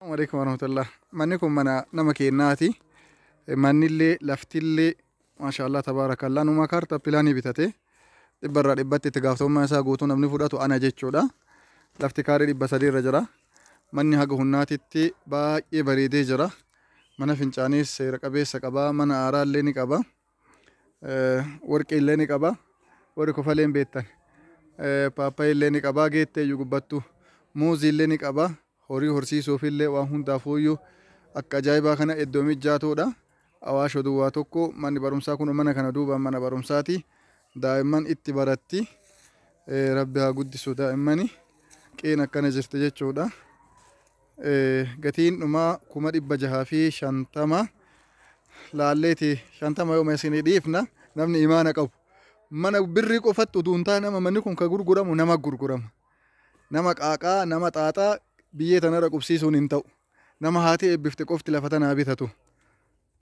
Assalamu alaikum warahmatullah. Manni kun mana nama keennaati. Mannillee laftillee maashaallah tabaarakallah numa kaartaa pilaanii bitate. Dhibbarraa dhibbatti itti gaafatamummaa isaa guutuu namni fudhatu ana jechuudha. Lafti kaaree 300 irra jira. Manni haga humnaatitti baay'ee bareedee jira. Mana fincaaniis seera qabeessa qaba. Mana aaraallee ni qaba. Warqii illee ni qaba. Warri kofalee hin beektan. Paappaayii illee ni qaba. Geettee iyyuu gubbattu. Muuzii illee ni qaba. Horii horsiisuuf illee waan hundaafuuyyuu akka ajaa'ibaa kana iddoo mijaatuudha. Awaashoo duwwaa tokko manni barumsaa kun mana kana duubaan mana barumsaati. Daa'imman itti baratti. Rabbi haa guddisu daa'immani. Qeen akkana jirti jechuudha. Gatiin dhumaa 650,000 laalleeti 50 yooma isinii dhiifna namni imaana qabu. Mana birrii qofatti utuu hin taane nama manni kun ka gurguramu nama gurgurama. Nama qaaqaa nama xaaxaa biyyee tanarra qubsiisuun hin ta'u. Nama haati eebbifte qofti lafa tanaa bitatu.